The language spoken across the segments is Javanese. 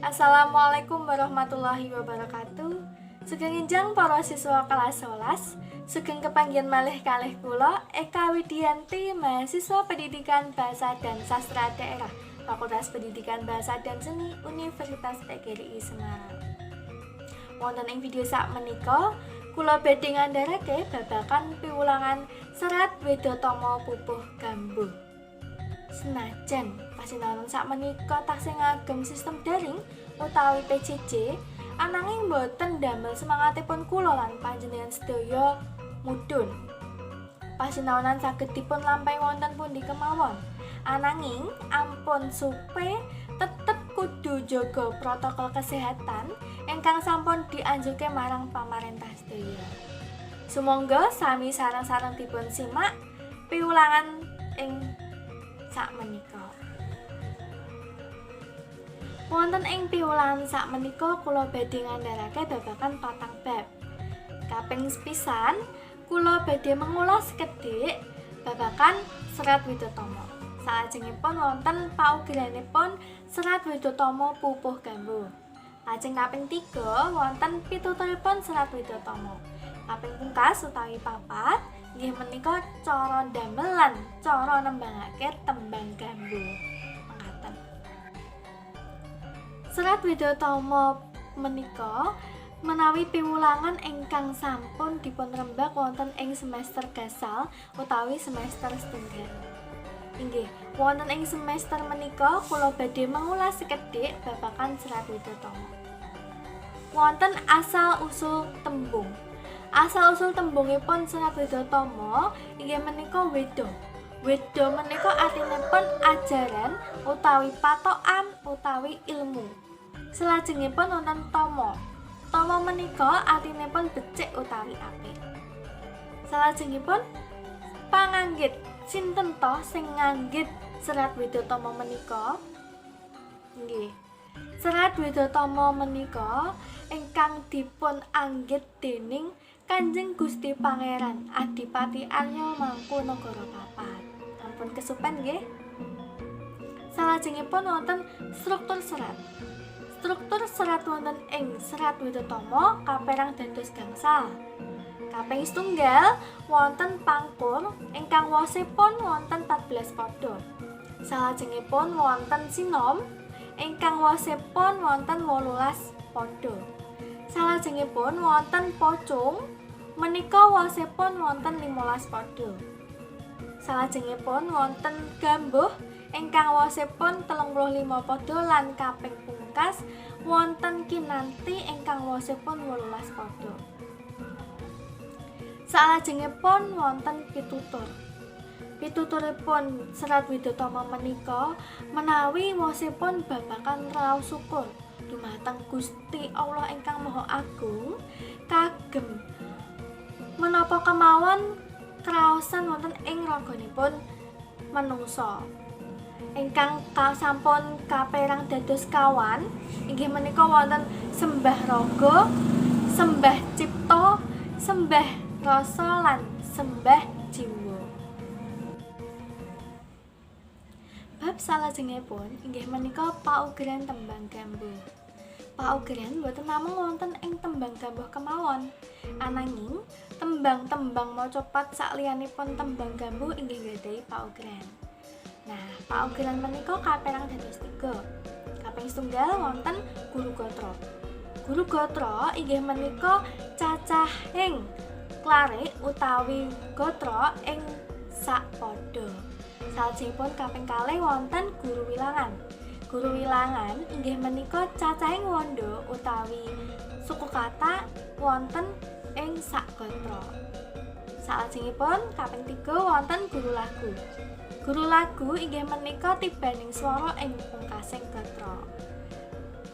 Assalamualaikum warahmatullahi wabarakatuh. Sugeng enjang para siswa kelas 11. Sugeng kepanggihan malih kalih kula, Eka Widianti, mahasiswa Pendidikan Bahasa dan Sastra Daerah, Fakultas Pendidikan Bahasa dan Seni, Universitas PGRI Semarang. Wonten ing video sak menika, kula badhe ngandharake babagan piwulangan Serat Wedhatama Pupuh Gambuh. Senajan pasinaonan sak menika tasih ngagem sistem daring utawi PJJ, ananging boten ndamel semangatipun kula lan panjenengan sedaya mudhun. Pasinaonan saged dipun lampahi wonten pundi kemawon. Ananging ampun supe, tetep kudu jaga protokol kesehatan ingkang sampun dianjurke marang pamarentah sedaya. Sumangga sami sareng-sareng dipun simak piwulangan ing sakmenika. Wonten ing piwulangan sakmenika, kula badhe ngandharake babagan patang bab. Kaping sepisan, kula badhe mengulas sekedhik babagan Serat Wedhatama. Salajengipun wonten paugeranipun Serat Wedhatama Pupuh Gambuh. Lajeng kaping 3 wonten pituturipun Serat Wedhatama. Kaping pungkas utawi papat inggih menika cara ndamel lan cara nembangake tembang gambuh. Mekaten. Serat Wedhatama menika menawi piwulangan ingkang sampun dipunrembag wonten ing semester gasal utawi semester setunggal. Inggih, wonten ing semester menika kula badhe mengulas sekedhik babagan Serat Wedhatama. Wonten asal usul tembung. Asal usul tembungipun Serat Wedhatama inggih menika weda. Weda menika artinipun ajaran utawi patokan utawi ilmu. Salajengipun wonten tama. Tama menika artinipun becik utawi apik. Salajengipun panganggit, sinten toh sing nganggit Serat Wedhatama menika? Nggih. Serat Wedhatama menika ingkang dipun anggit dening Kanjeng Gusti Pangeran Adipati Arya Mangkunagara papat. Ampun kesupen, nggih. Salajengipun wonten struktur serat. Struktur serat wonten ing Serat Wedhatama kaperang dados gangsal. Kaping setunggal wonten pangkur ingkang wosipun wonten 14 pada. Salajengipun wonten sinom ingkang wosipun wonten 18 pada. Salajengipun wonten pocung, menika wosipun wonten 15 pada. Salajengipun wonten gambuh ingkang wosipun 35 pada lan kaping pungkas wonten kinanti ingkang wosipun 18 pada. Salajengipun wonten pitutur. Pituturipun Serat Wedhatama menika menawi wosipun babagan raos syukur dumateng Gusti Allah ingkang Maha Agung kagem menapa kemawon kraosan wonten ing raganipun menungsa. Ingkang sampun kaperang dados kawan inggih menika wonten sembah raga, sembah cipta, sembah rasa lan sembah jiwa. Bab salajengipun inggih menika paugeran tembang gambuh. Paugeran boten namung wonten ing tembang gambuh kemawon, ananging tembang-tembang macapat sakliyanipun tembang gambuh inggih nggadahi paugeran. Nah, paugeran menika kaperang dados tiga. Kaping setunggal wonten guru gatra. Guru gatra inggih menika cacahing klarik utawi gatra ing sak pada. Salajengipun kaping kalih wonten guru wilangan. Guru wilangan inggih menika cacahing wanda utawi suku kata wonten ing sak gatra. Salajengipun kaping tiga wonten guru lagu. Guru lagu inggih menika tibaning swara ing pungkasing gatra.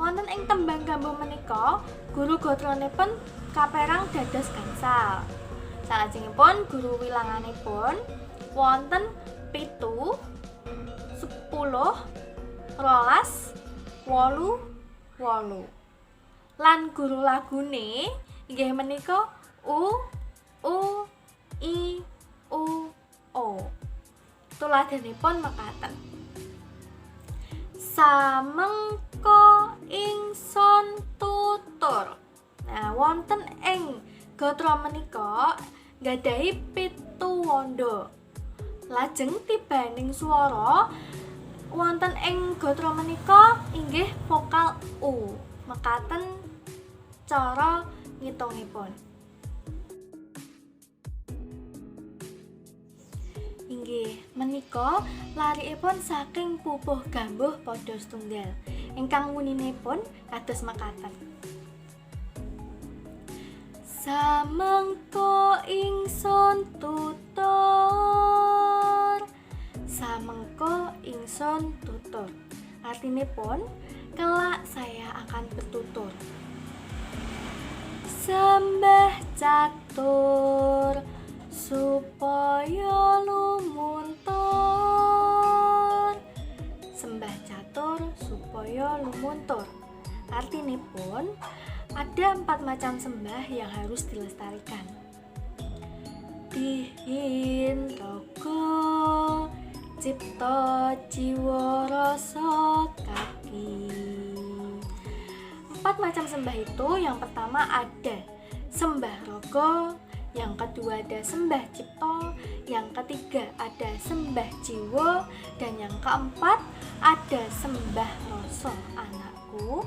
Wonten ing tembang gambuh menika guru gatranipun kaperang dados gangsal. Salajengipun guru wilanganipun wonten 7, 10, 12, 8, 8. Lan guru lagune inggih menika U, U, I, U, O. Tuladhanipun mekaten. Samengko ingsun tutur. Nah, wonten ing gatra menika nggadahi 7 wanda. Lajeng tibaning swara wonten ing gatra menika inggih vokal u. Mekaten cara ngitungipun. Inggih, menika larikipun saking pupuh gambuh padha setunggal. Ingkang wuninipun kados mekaten. Samengko ingsun tutur, samengko ingsun tutur. Artinipun kelak saya akan bertutur. Sembah catur supaya lumuntur. Sembah catur supaya lumuntur. Artinipun ada 4 macam sembah yang harus dilestarikan. Dihin raga cipta jiwa rasa kaki. 4 macam sembah itu, yang pertama ada sembah raga, yang kedua ada sembah cipta, yang ketiga ada sembah jiwa, dan yang keempat ada sembah rasa anakku.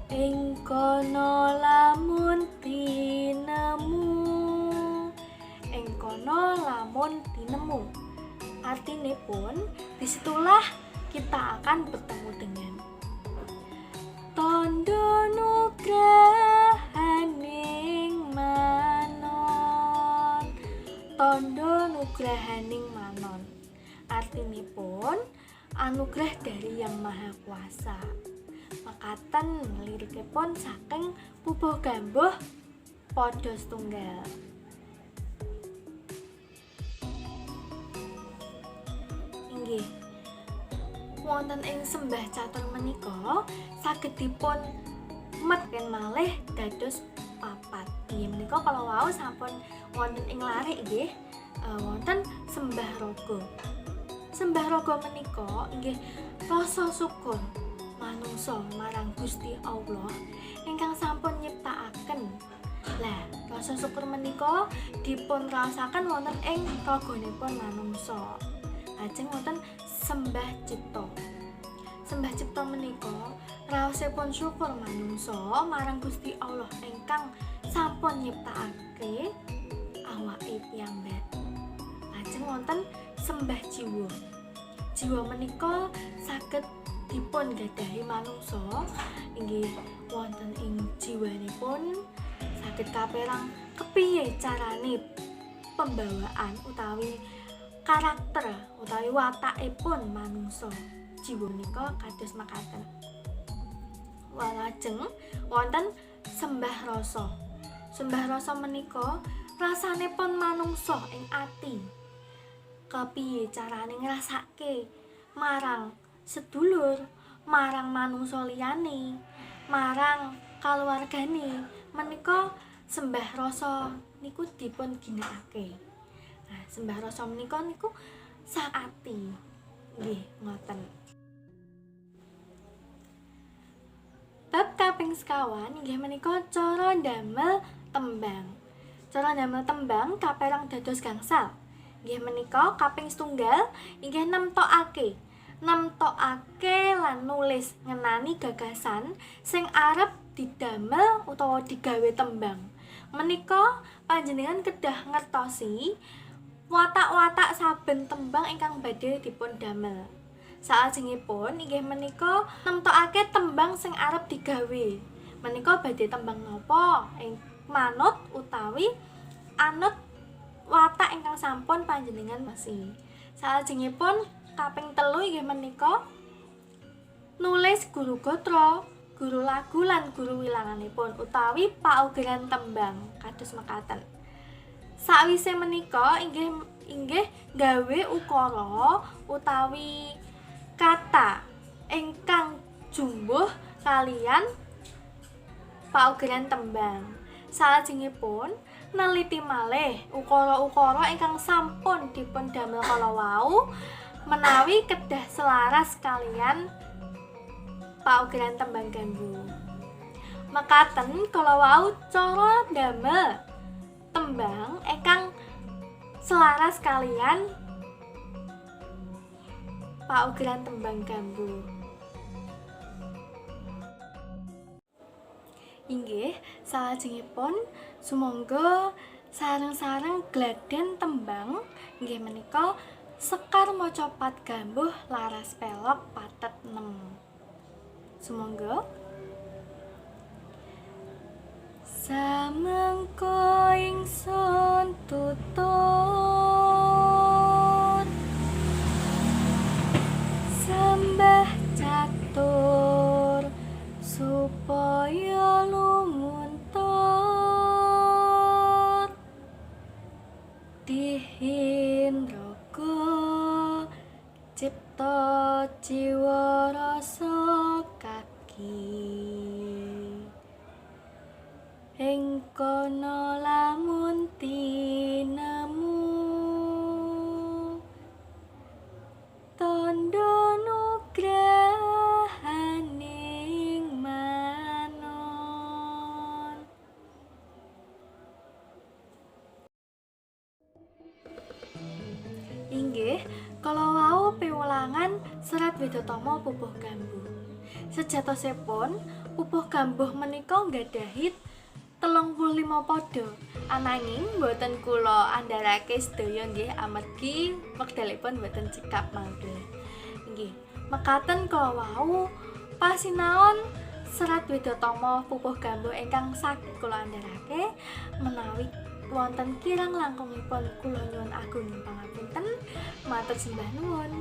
Ing kono lamun tinemu, ing kono lamun tinemu. Artinipun disitulah kita akan bertemu dengan tondo nugrahaning manon. Tondo nugrahaning manon. Artinipun anugerah dari Yang Maha Kuasa. Mekaten lirikipun saking pupuh gambuh padha setunggal. Inggih. Wonten ing sembah catur menika saged dipun metken malih dados 4. Inggih menika kala wau sampun wonten ing larik nggih, wonten sembah raga. Sembah raga menika inggih rasa syukur manungsa marang Gusti Allah ingkang sampun nyiptakaken. Lah, rasa syukur menika dipun raosaken wonten ing raganipun manungsa. Lajeng wonten sembah cipta. Sembah cipta menika raosipun syukur manungsa marang Gusti Allah ingkang sampun nyiptakake awake piyambak. Lajeng wonten sembah jiwa. Jiwa menika saged dipun gadahi manungsa inggih wonten ing jiwanipun saged kaperang kepiye carane pembawaan utawi karakter utawi watakipun manungsa. Jiwa menika kados makaten. Lajeng wonten sembah rasa. Sembah rasa menika rasanipun manungsa ing ati. Kepiye carane ngrasake marang sedulur, marang manungsa liyane, marang kaluwargane, menika sembah rasa niku dipun ginakake. Nah, sembah rasa menika niku sak ati. Nggih, ngoten. Bab kaping sekawan inggih menika cara ndamel tembang. Cara ndamel tembang kaperang dados gangsal. Inggih menika kaping setunggal inggih nemtokake. Nemtokake lan nulis ngenani gagasan sing arep didamel utawa digawe tembang. Menika panjenengan kedah ngertosi watak-watak saben tembang ingkang badhe dipun damel. Salajengipun inggih menika nemtokake tembang sing arep digawe. Menika badhe tembang napa ing manut utawi anut watak ingkang sampun panjenengan mesi. Salajengipun kaping 3 inggih menika nulis guru gatra, guru lagu lan guru wilanganipun utawi paugeran tembang kados mekaten. Sakwise menika inggih gawe ukara utawi kata ingkang jumbuh kalian paugeran tembang. Salajengipun neliti malih ukara-ukara ingkang sampun dipun damel kala wau Menawi kedah selaras kalian paugeran tembang gambuh. Mekaten kala wau cara ndamel tembang ingkang selaras kalian paugeran tembang gambuh. Inggih, salajengipun sumangga sareng-sareng gladen tembang inggih menika Sekar Macapat Gambuh laras pelog patet 6. Sumangga. Samengko ingsun tutut sembah catur supaya lumuntur dihin raga cipta jiwa rasa kaki ing kono lamun tinemu tandha nugrahaning manon. Inggih, kala wau piwulangan Serat Wedhatama Pupuh Gambuh. Sejatosipun Pupuh Gambuh menika nggadahi 35 pada. Ananging boten kula andharake sedaya nggih amargi wekdalipun boten cekap mangke. Nggih, mekaten kala wau pasinaon Serat Wedhatama Pupuh Gambuh ingkang saged kula andharake. Menawi wonten kirang langkungipun kula nyuwun agunging pangapunten. Matur sembah nuwun.